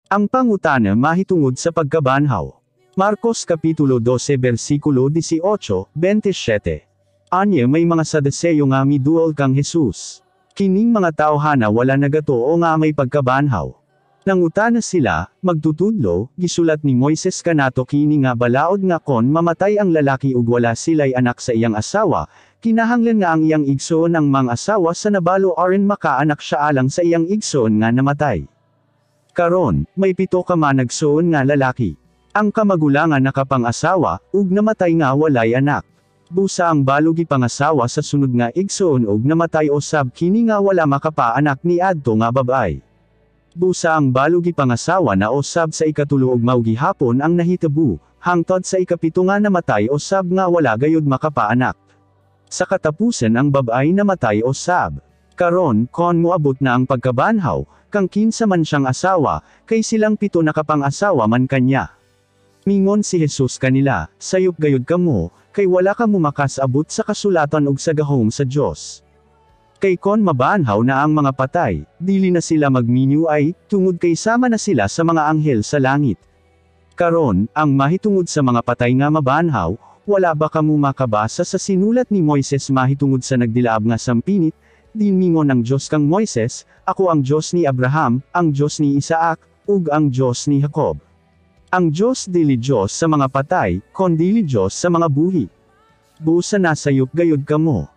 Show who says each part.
Speaker 1: Ang pangutana mahitungod sa pagkabanhaw. Marcos Kapitulo 12 versikulo 18, 27. Anya may mga Saduseyo nga miduol kang Jesus. Kining mga tawhana wala nagatoo nga may pagkabanhaw. Nangutana sila, "Magtutudlo, gisulat ni Moises kanato kini nga balaod nga kon mamatay ang lalaki ug wala sila'y anak sa iyang asawa, kinahanglan nga ang iyang igsoon ang mang-asawa sa nabalo aron makaanak siya alang sa iyang igsoon nga namatay. Karon, may pito ka managsoon nga lalaki. Ang kamagulangan nakapang-asawa, ug namatay nga walay anak. Busa ang balo gipangasawa sa sunod nga igsoon ug namatay osab kini nga wala makapaanak ni adto nga babay. Busa ang balo gipangasawa na osab sa ikatulo ug mao gihapon ang nahitabo, hangtod sa ikapito nga namatay osab nga wala gayud makapaanak. Sa katapusan ang babay namatay osab. Karon, kon moabot na ang pagkabanhaw, kang kinsa man siyang asawa, kay silang pito nakapang-asawa man kanya?" Mingon si Jesus kanila, "Sayop gayud kamo, kay wala kamo makasabot sa kasulatan ug sa gahom sa Dios. Kay kon mabanhaw na ang mga patay, dili na sila magminyo ay, tungod kay sama na sila sa mga anghel sa langit. Karon, ang mahitungod sa mga patay nga mabanhaw, wala ba kamo makabasa sa sinulat ni Moises mahitungod sa nagdilaab nga sampinit, diin mingon ang Dios kang Moises, 'Ako ang Dios ni Abraham, ang Dios ni Isaac, ug ang Dios ni Jacob'? Ang Dios dili Dios sa mga patay, kondili Dios sa mga buhi. Busa nasayop gayud kamo."